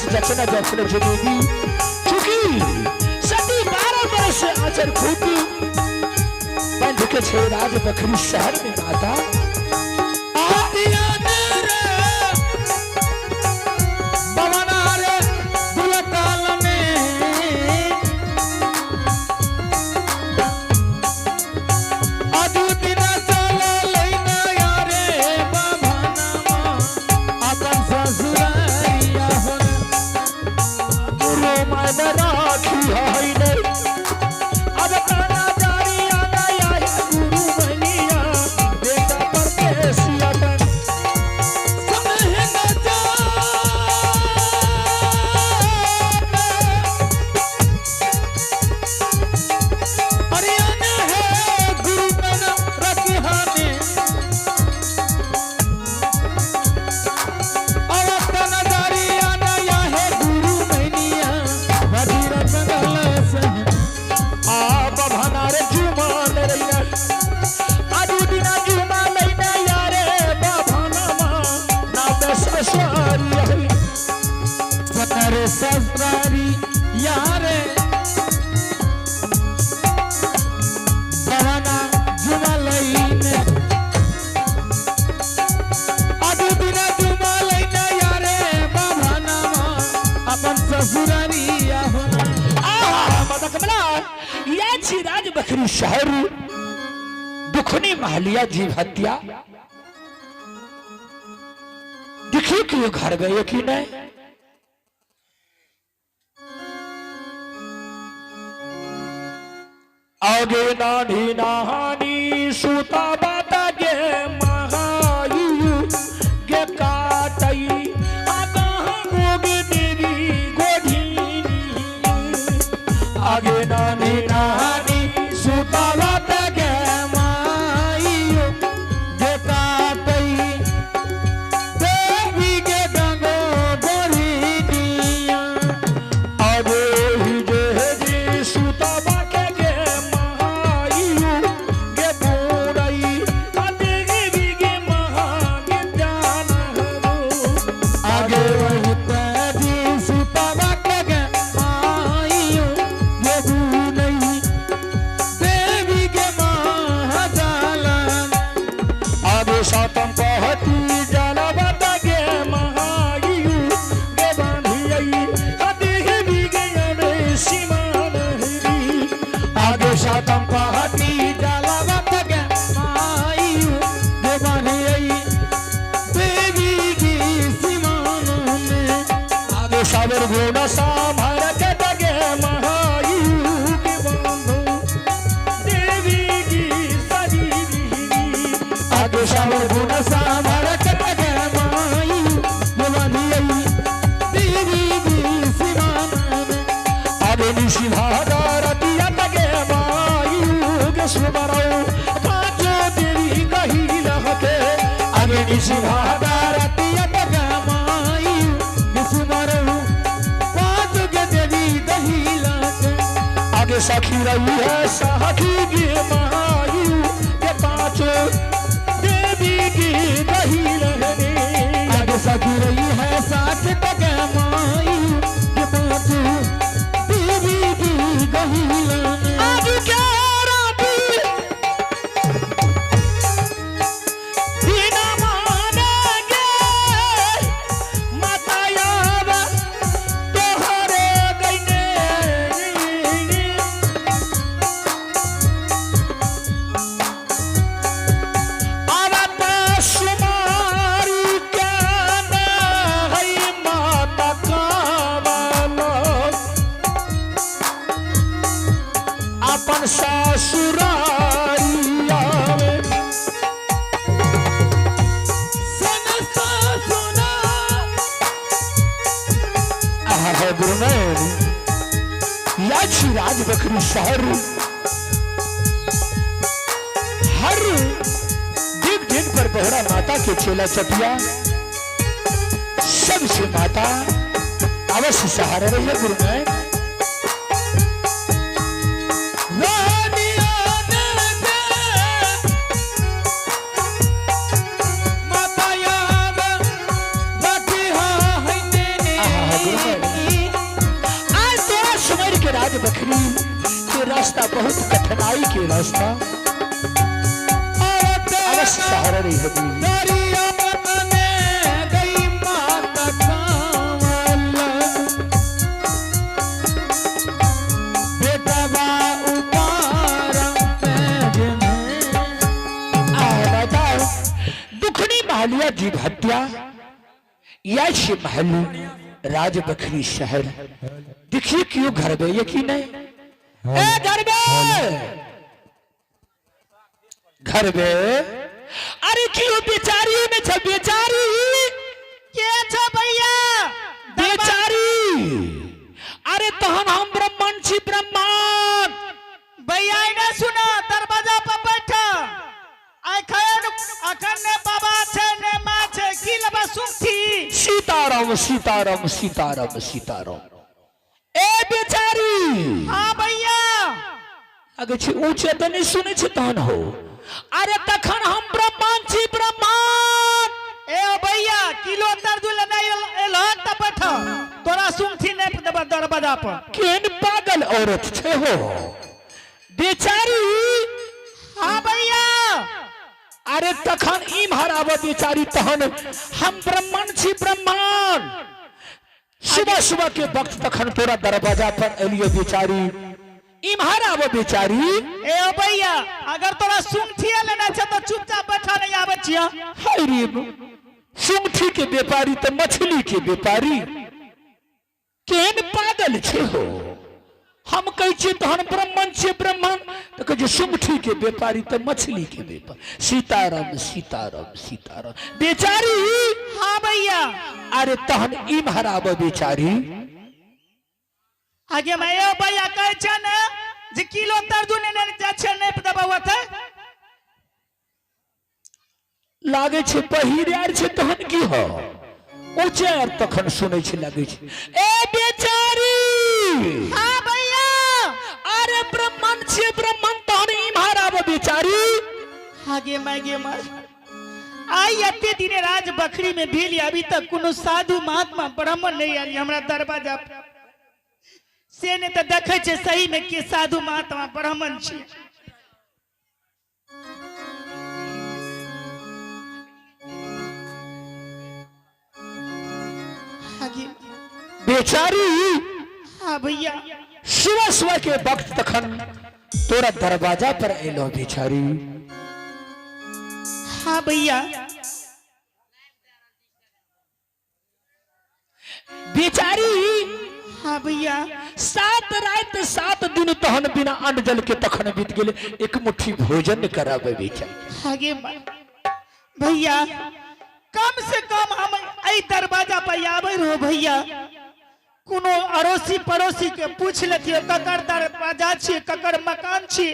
बरस जचना जचना जनेगी चूंकि सती 12 बरस आचर खूब बंध के छे राज बखरी शहर में माता गुरु मन राखी है ने अब ताना जारी आना या है गुरु बनिया बेटा परदेसिया बन आ बभाना रे जुमान रैना आदू दिना जुमा लैना यारे बभाना मां ना बस सवारी है ससुरारी यारे पवना जुमा लईने आदु बिना जुमा लईने यारे बाभाना मां अपन ससुरारिया हो। आहा माता कमला या छी राज बखरी शहर दुखनी महलिया जीव हत्या देखिए कि घर गए कि नहीं। आगे नानी नहानी सूता बाता गे महायु गे काटई आगा गोगे देवी गोढीनी। आगे नानी नानी सुतावा तगे माईयो गे काटई देवी गे गंगो गोरिनिया। आगे ही जे जी सूता बाके गे महायु गे बूढ़ई आ देवी गे महा गे जान हो। आगे वही तेरी सुतावा तगे माईयो गे बुनई देवी गे महाजालन। आगे सातम पहती जलवत गे महायु गे बांधियई आ देवी गे अमे सीमान हरी। आगे सातम पहती जलवा तगे माईयो गे बांधियई देवी की सीमान में। आगे सावर गुण सामर के तगे महायु के बांधो देवी की शरीर। आगे सावर गुण सामर के तगे माईयो गे बांधियई देवी की सीमान में। आगे निशि भागरतिया तगे मायु गे सुमरौ पांचो देवी कही लहके। आगे निशि भागरतिया रतिया तगे माईयो गे सुमरऊ पाँच गे देवी दही लाके। आगे सखी रही है सखी गे मायु के पांचो देवी की कही लहने। आगे सखी रही है साथ तगे माईयो गे पाँच देवी की गही लाने। आज क्या राती बिना मानेंगे माता याव तोहरे गईने। आवत सुमारी के है माता कावल अपन ससुरारिया में। सनसा सुना आहा गुरुमैन याची राज बकरी शहर हर दिन दिन पर बोहरा माता के चेला चटिया सबसे माता अवश्य सहारा रही है गुरुमैन। रानिया ने दे माता याद रखी है आहा गुरुमैन। रास्ता बहुत कठिनाई के रास्ता अवश्य सहारा रही है देवी। दरिया ने गई माता कांवल बेटा बा उपार में आ बताओ दुखनी महलिया जीव हत्या यश महल राज बखरी शहर देखिए क्यों घर में यकीन नहीं ए घर में, घर में अरे क्यों बेचारी में छ बेचारी के छ भैया? बेचारी। अरे तहन हम ब्राह्मण छी ब्राह्मण। भैया ने सुना दरवाजा पर बैठा अखन अखन ने बाबा छे ने माँ छे की लेबा सुनथी। सीताराम सीताराम सीताराम सीताराम। ए बेचारी। हाँ भैया। अगर छी ऊंचे तऽ नहि सुनै छै तहन हो। अरे तखन हम ब्राह्मण छी ब्राह्मण। ए ओ भैया किलो दर्द लेने एलहन त बैठ तोरा सुनथी ने देबा दरवाजा पर। केहन पागल औरत छै हो बेचारी। हाँ भैया। अरे तखन इम्हर आब बेचारी तहन हम ब्राह्मण छी ब्राह्मण। सुबह सुबह के वक्त तखन तोरा दरवाजा पर एलियो बेचारी, इम्हर आब बेचारी। ए ओ भैया अगर तोरा सुनथी लेना छे तो चुपचाप बैठा नहीं आबै छिया। हाय रे सुंगठी के व्यापारी तऽ मछली के व्यापारी केहन पागल छै हो। हम कहै छियै तहन ब्राह्मण छियै ब्राह्मण तऽ कहै छै सुंगठी के व्यापारी तऽ मछली के व्यापारी। सीताराम सीताराम सीताराम बेचारी। हाँ भैया। अरे तहन इम्हर आब बेचारी। आगे मैं ए ओ भैया कहै छै ने जे किलो दर्द लेने जाइ छै नहि देबा होतै। लागै छै पहिर आर छै तहन की हो ऊँचे आर तखन सुनै छै लागै छै ए बेचारी। हाँ भैया। अरे ब्राह्मण छियै ब्राह्मण तहन इम्हर आब बेचारी। आगे मैं गे मैं आई एते दिने राज बखरी में भेल अभी तक कोनो साधु महात्मा ब्राह्मण नहीं आयल हमरा दरवाजा पर। से ने तऽ देखै छै सही में के साधु महात्मा ब्राह्मण छै। आगे बेचारी। हाँ भैया। सुबह सुबह के वक्त तखन तोरा दरवाजा पर एलो बेचारी। हाँ भैया। बेचारी। हाँ भैया। 7 रात 7 दिन तहन बिना अन्न जल के तखन बीत गेले एक मुट्ठी भोजन कराबे बेचारी। आगे भैया कम से कम हम एहि दरवाजा पर आबै रहो भैया कोनो अड़ोसी पड़ोसी के पूछ लेतियो ककर दरवाजा छी ककर मकान छी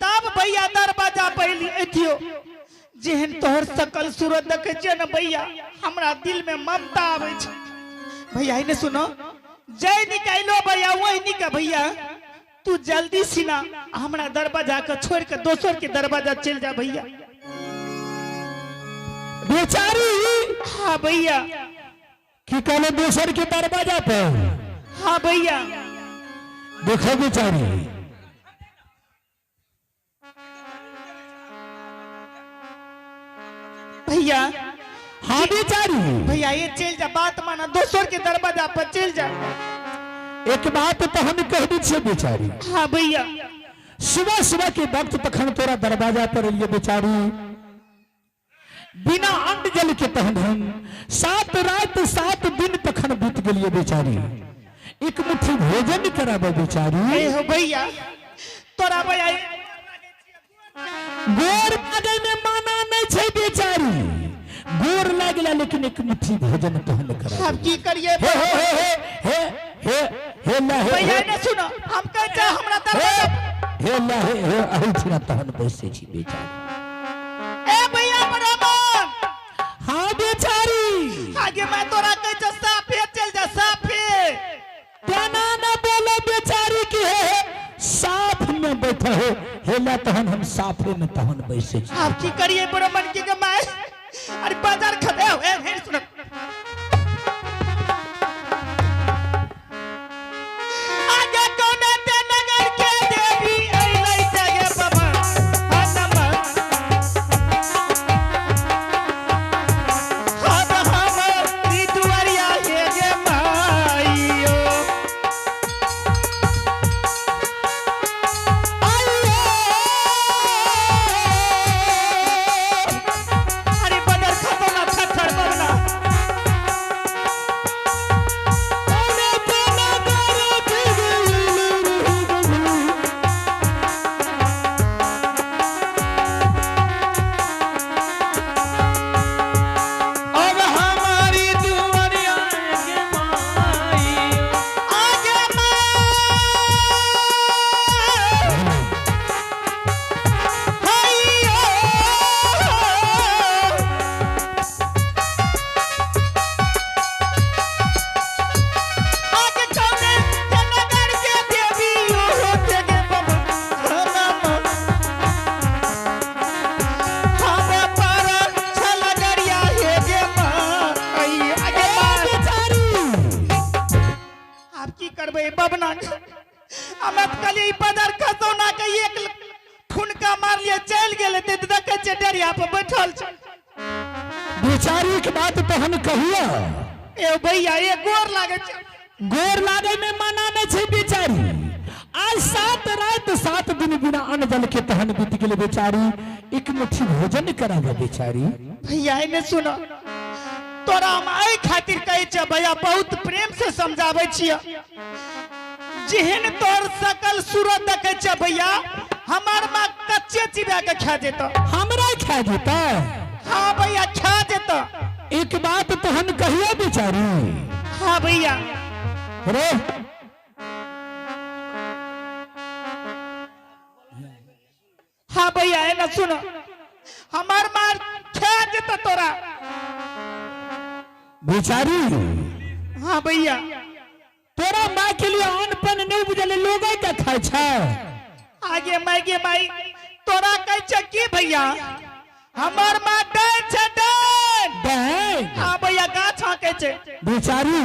तब भैया दरवाजा पर एतियो। जेहन तोहर सकल सूरत देखे छियै ने भैया हमरा दिल में ममता आबै छै। भैया ने सुनो जय निकालो भैया वही निका भैया तू जल्दी सिना हमरा दरवाजा के छोड़ के दोसर के दरवाजा चल जा भैया। बेचारी। हाँ भैया। की कहले दोसर के दरवाजा पर? हाँ भैया। देखो बेचारी भैया। हाँ बेचारी। भैया ये चल जा बात माना दोसर के दरवाजा पर चल जा। एक बात तो हम कह दी छे बेचारी। हाँ भैया। सुबह सुबह के वक्त तखन तोरा दरवाजा पर एलिए बेचारी बिना अंड जल के तहन हम 7 रात 7 दिन तखन बीत गेलिए बेचारी एक मुट्ठी भोजन कराबे बेचारी। ए हो भैया तोरा भैया गोर लागे में माना नहीं छे बेचारी गोर लागला लेकिन एक मुट्ठी भोजन तहन कराबे। अब की करिए हे हे हे हे हे हे ला हे भैया हे ने सुनो हम कह छै हमरा हे दरवाजा हे ला हे हे अहि छिना तहन बैसे छी बेचारी। ए भैया ब्राह्मण। हाँ बेचारी। आगे मैं तोरा कह छै साफे चल जा साफे। तेना न बोलो बेचारी की हे साफ में बैठे हो हेला तहन हम साफे में तहन बैसे छी। आप की करिए ब्राह्मण की कमाए अरे बाजार खदे ए हे सुनो आगे कोने ते नगर के देवी देलकै बबना के। हमे तऽ कहलियै ई बदर खसौना के एक ठुनका मारलियै चलि गेलै तऽ देखै छियै डेढ़िया पर बैठल छै। बेचारी के बात तो हम कहिया। ए भैया, ए गोर लागै छै। गोर लागे में मना नहीं छै बेचारी। आज 7 रात 7 दिन बिना अन्न जल के तहन बीत गेलै बेचारी। एक मुट्ठी भोजन कराबे बेचारी। भैया एने सुनो, तोरा हम एहि खातिर कहै छियै भैया, बहुत प्रेम से समझाबै छियै। जेहन तोहर सकल सूरत देखै छियै भैया, हमार माँ कच्चे चिबा के खा जेतौ। हमरा खा जेतै? हाँ भैया, खा जेतौ। एक बात तो हम कहिया बेचारी। हाँ भैया। रे हाँ भैया, एना सुनो, हमार मार खा जेतौ तोरा। बेचारी। हाँ भैया। तोरा माँ के लिए अन्न पान नहीं बुझल, लोग के खाय छै। आगे माई गे माई, तोरा कहै छै की भैया, हमार माँ डाइन छै, डाइन। डाइन? हाँ भैया, गाछ हाँकै छै। बेचारी,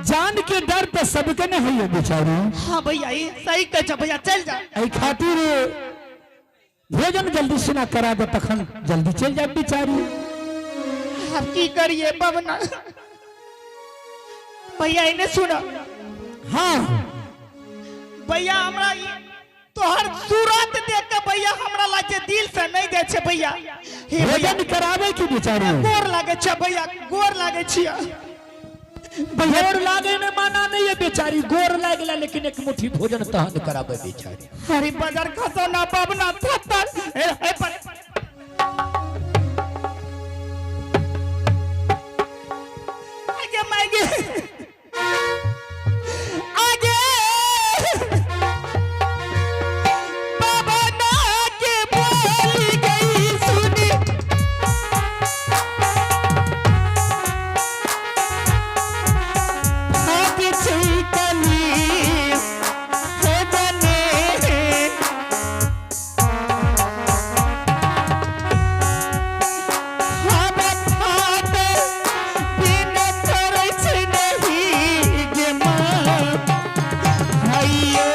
जान के डर तो सबके नहीं है बेचारी। हाँ भैया, ई सही कहै छै भैया, चल जा। एहि खातिर भोजन जल्दी से ना करा दे, तखन जल्दी चल जा बेचारी। अब की करिए बबना भैया, इन्हें सुनो। हाँ। भैया, हमरा ई तोहर सूरत देख के भैया हमरा लागे दिल से नहीं दे छे भैया। हे भैया, भोजन करावे की बेचारी। गोर लागे छे भैया, गोर लागे छिया भैया। गोर लागे में माना नहीं है बेचारी, गोर लागला लेकिन एक मुट्ठी भोजन तहन करावे बेचारी। अरे बाजार खसो ना बाबना थत्तर। ए, ए पर। आगे मांगे आगे बाबा ना के बोली गई सुनी। हाथ छिकली हे बने। हम भात बिन करै छै नहीं गे माँ भैयो।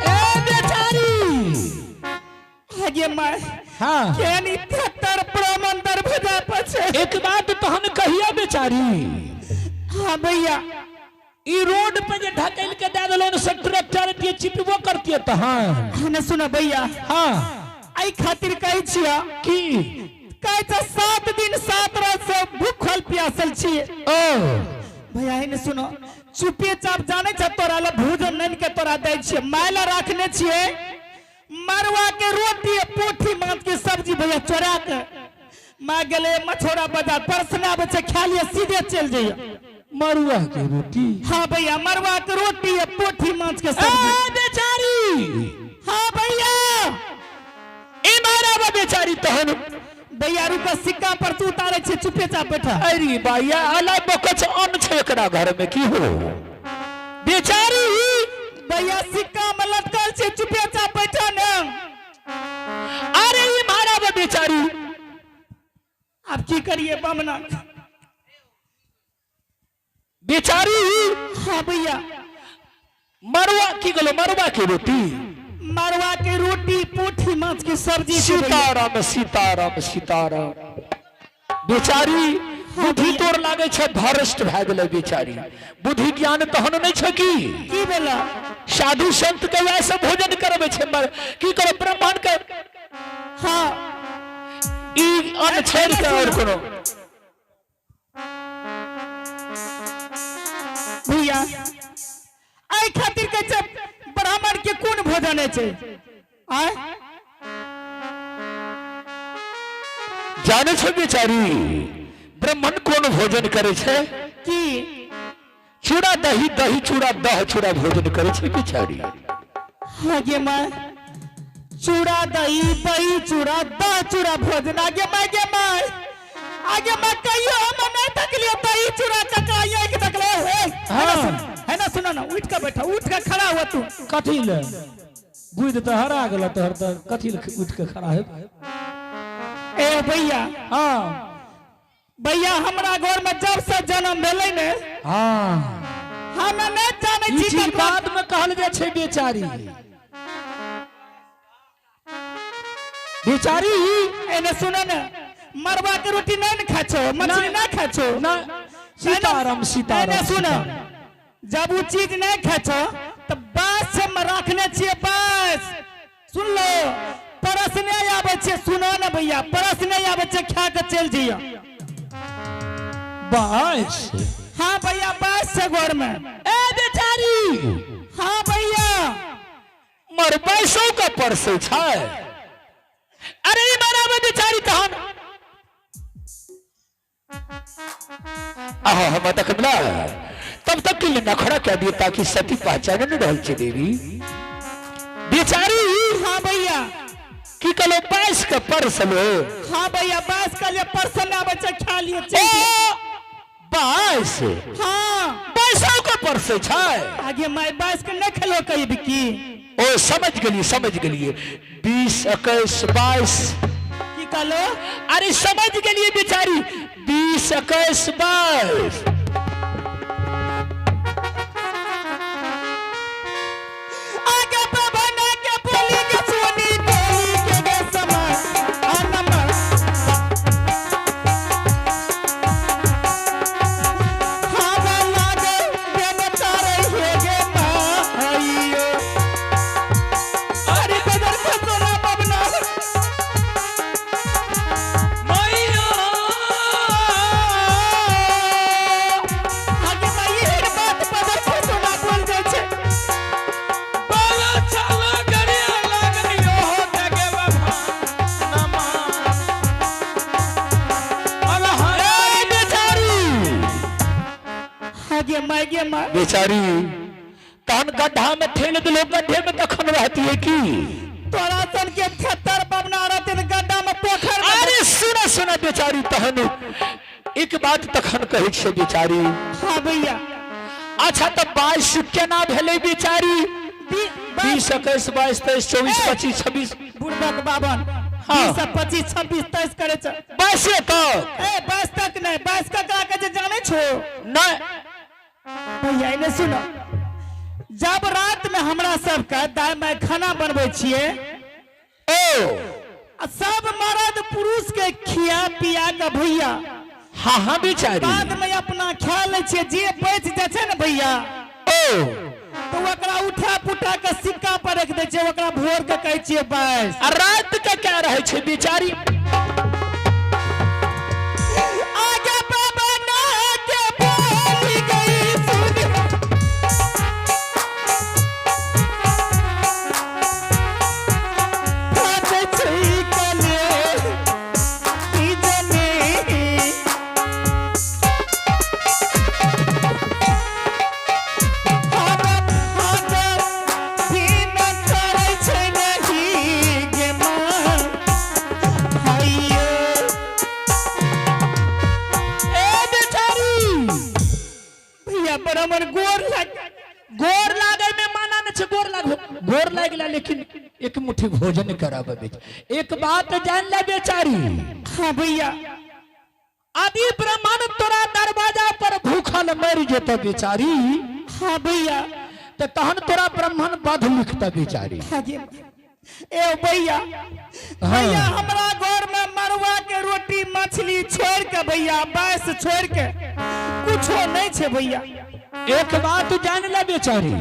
ए बेचारी। आगे माँ। हाँ। केनी थत्तर ब्राह्मण दरभजा पछे। एक बात तो हम कहिया बेचारी। हाँ भैया। ई रोड पे जे ढकेल के दे देलो से ट्रैक्टर दिए चिपबो करतिए तहन। हने सुनो भैया। हाँ। एहि खातिर कहै छियै। की? कहै छै 7 दिन 7 रात से भूखल प्यासल छियै। ओ भैया एने सुनो, चुपे चाप जाने छ तोरा ले भोजन नन के तोरा दै छियै, मायला राखने छियै मरुआ के रोटी पोठी माछ के सब्जी भैया चोरा के माँ गेले मछोड़ा बाजार परसना आबै छै, खा लिये सीधे चल जइयो। मरुआ के रोटी? हाँ भैया, मरुआ के रोटी आ पोठी माछ के सब्जी। ए बेचारी। हाँ भैया। ई मारा बेचारी तहन। भैया रुका, सिक्का पर तू उतारे छे, चुपे चाप बैठा। अरे भैया, अला बकच अन्न छै एकरा घर में की हो बेचारी? भैया सिक्का में लटकल छे, चुपे चाप बैठा ने। अरे ई मारा बेचारी। अब की करिए बमना? बेचारी। हाँ भैया। मरुआ की गेलो, मरुआ के रोटी? मरुआ के रोटी पोठी माछ के सब्जी। सीताराम सीताराम सीताराम। बेचारी बुद्धि तोर लागे छै भ्रष्ट भए गेलै बेचारी, बुद्धि ज्ञान तहन नहीं छै की? की भेला? साधु संत के वैसे सब भोजन करबै छै, मर की करो ब्राह्मण के। हाँ। ई अन्न छोड़ के और कोनो भैया एहि खातिर कहै छै ब्राह्मण के कोन भोजन होइ छै आय? जाने छै बेचारी ब्राह्मण कोन भोजन करे छै? की? चूड़ा दही, दही चूड़ा, दह चूड़ा भोजन करे छै बेचारी। आगे माँ, चूड़ा दही, दही चूड़ा, दह चूड़ा भोजन। आगे माँ, आगे माँ, आगे माँ, कहियो हम नहीं तकलियो दही चूड़ा ककरा एक तकले हे। हाँ। है ना, सुनो ना, उठ के बैठा, उठ के खड़ा हुआ तू। कथी ले? बुद्धि तो हरा गेल तोहर, तऽ कथी ले उठ के खड़ा है? ए भैया। हाँ। भैया, हमरा घर में जब से जन्म भेलै ने, हाँ। हम नहीं जानै ई छी चीज ककरा। बाद में कहल जाइ छै बेचारी। बेचारी। एने सुन ने, मरवा के रोटी नहीं ने खाइ छो, मछली नहीं खाइ छो। ना, सीताराम सीताराम। एने सुन, सीताराम। जब उ चीज नहीं खाइ छो तो बस हम रखने छियै, बस सुन लो, परस नहीं आबै छै। सुनो ने भैया, परस नहीं आबै छै, खा के चलि जइयो। बस। हाँ भैया, बस छै घर में। ए बेचारी। हाँ भैया। मर पैसों का परसो छै। अरे ई बराबर बेचारी तहन आहा हम तक ना तब तक के लिए नखरा क्या दिए ताकि सती पहचाने नहीं रहल छै देवी बेचारी। हाँ भैया। की कहलो, 22 के पर्स लो? हाँ भैया, बस कल परस नहीं आबै छै, खा लियो, ओ चलि जइयो। 22? हाँ। 22 के पर्स छै? आगे माय, 22 के नहीं खेलो कहीं भी की? ओ समझ गेलिए, समझ गेलिए, 20 21 22। की कहलो? अरे समझ गेलिए बेचारी, 20 21 22। आगे बबना के बोली के सोनी बोली के गे समा अनमा हवा लागे बेन तारे हे गे माइयो। अरे बदर को सोना बबना। मैया। आगे माई, एक बात बदर को सोना बोल जाय छै। बाला छाला गरिया लागलियो हो देगे बाबा नमा अब ए हरे। बेचारी। आगे माई, गे माई। बेचारी, तहन गड्ढा में ठेल दिलो, गड्ढे में तखन रहती है की? तोरा सन के थेतर बबना रहते त गड्ढा में, पोखर में। अरे सुना सुना बेचारी, तहन एक बात तखन कहै छै बेचारी। हाँ भैया। अच्छा, तऽ 22 केना भेलै बेचारी? 20 21 22 23 24 25 26। बुढ़बक बाबन। हाँ। 20 25 26 23 करे छै। 22 तक। ए, 22 तक नहीं, 22 ककरा के जे जाने छो? नहीं। भैया, एने सुनो, जब रात में हमरा सबके दाय माय खाना बनबै छियै ओ आ सब मर्द पुरुष के खिया पिया के भैया, हाँ हाँ बेचारी। बाद में अपना खा लै छियै, जे बचि जाइ छै ने भैया, ओ तो ओकरा उठा पुठा के सिक्का पर रख दै छियै, ओकरा भोर के कहै छियै 22। आ रात के क्या रहै छै बेचारी? आगे बाबा ना के बोली गई सुन फाटे छै कले की जने। हाथ हाथ बिन करै छै नहीं गे माँ हाइयो। ए बेचारी। भैया, बड़ा मन गोर लाग। गोर लागे में माना न छै, गोर लागो, गोर लागला, लेकिन एक मुट्ठी भोजन कराबे बेच। एक बात जान ले बेचारी। हाँ भैया। आदि ब्राह्मण तोरा दरवाजा पर भूखल मर जेतौ बेचारी, हाँ भैया। तऽ तहन तोरा ब्राह्मण बध लिखता बेचारी। आगे ए भैया। हाँ। भैया, हमरा घर में मरुआ के रोटी मछली छोड़ के भैया, बस छोड़ के कुछो नहीं छे भैया। एक बात जान ले बेचारी,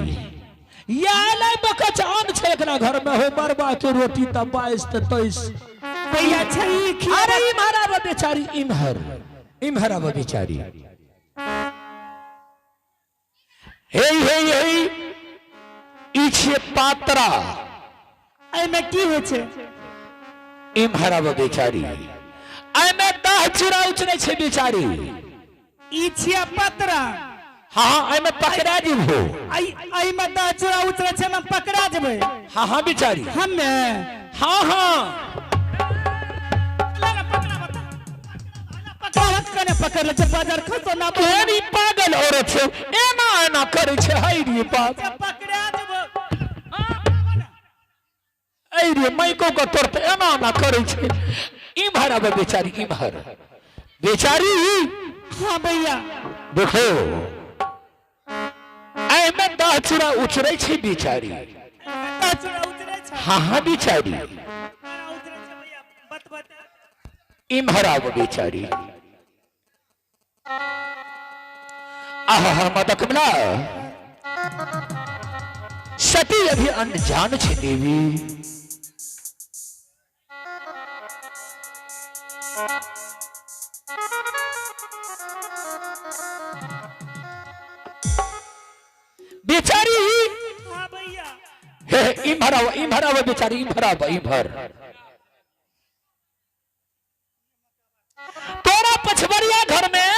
या ले बकच आन छै एकरा घर में हो मरबा के रोटी त 22 त 23। भैया, छै ई अरे इम्हर आब बेचारी, इम्हर इम्हर आब बेचारी। हे हे हे, ई छियै पात्रा। एहिमे की होइ छै? इम्हर आब बेचारी, एहिमे दह चूड़ा उचरै छै बेचारी। ई छियै पतरा? हाँ हाँ, एहिमे पकड़ा जेबहो। एहिमे दह चूड़ा उचरै छै, एहिमे पकड़ा जेबै? हाँ हाँ बेचारी। हमे? हाँ हाँ। पकड़ा कने पकड़ ले छै, बाजार खसो ना। केहन ई पागल औरत छै, एना एना करै छै। हाय रे बाप। पकड़ा जेबो। ऐ रे माइको के तोर एना एना करै छै। इम्हर आब बेचारी, इम्हर बेचारी। हाँ भैया। देखो। दाह चूड़ा उचरै छै बिचारी। कत्ता चूड़ा उतरे छै? हाँ हाँ बिचारी। केना उतरे छै भैया, बत बत। इम्हर आब बिचारी। आहा माता कमला, सती अभी अनजान छै देवी। बेचारी। हाँ भैया। हे हे, इम्हर आव, इम्हर आव बेचारी, इम्हर आव, इम्हर। तोरा पछबरिया घर में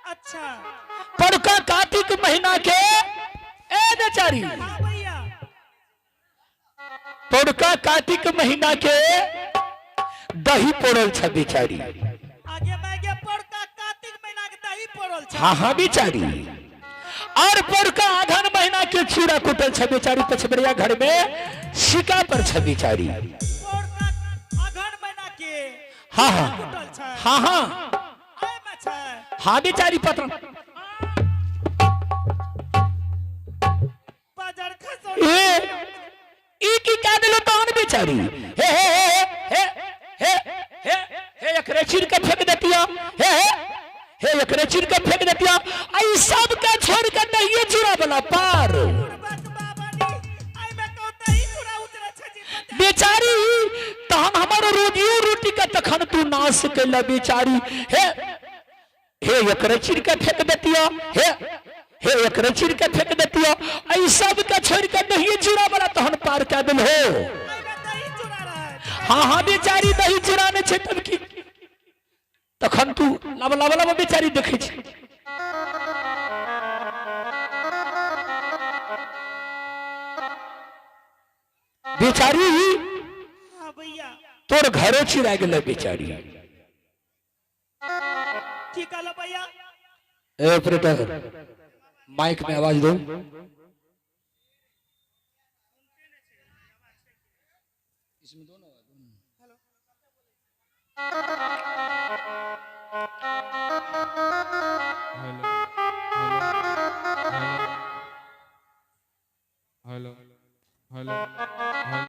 अच्छा। पड़का कार्तिक महीना के, ए बेचारी, हाँ भैया। पड़का कार्तिक महीना के दही पोड़ल छ बेचारी। आगे मागे पड़का कार्तिक महीना के दही पड़ल छै। हाँ हाँ बेचारी, और पड़का आघन महीना के चूड़ा कुटल छ बेचारी, पछबरिया घर में सिका पर छ बेचारी। पड़का अघन महीना के हाँ हाँ। कुटल छै? हाँ हाँ। आय में छै? हाँ बेचारी, पत्र बाजार खसो। ए, ई की कह देलो तहन बेचारी? हे हे हे हे हे हे हे, एकरे चीर के फेंक देतिया। हे हे हे, एकरे चीर के फेंक देतिया। आ ई सब के छोड़ के दहिए चूड़ा वाला पार। बात बाबानी, आय में कहू दही चूड़ा उतरे छै जी बता। बेचारी, तहन हमर रोजियो रोटी के तखन तू नाश कैला बेचारी। हे हे, एकरे चीर के फेंक देतिया। हे हे, एकरे चीर के फेंक देतिया। आ ई सब के छोड़ के दहिए चूड़ा वाला तहन पार कह देल हो। आय में दही चूड़ा रहै? हाँ हाँ बेचारी, दही चूड़ा नहि छै तब की? तखन तू लाब लाब लाब बेचारी, देखै छी बेचारी। हाँ भैया। तोर घरो चिरा गेलै बेचारी। की कहलो भैया? ए ऑपरेटर, माइक में आवाज दो। Hello hello hello hello hello.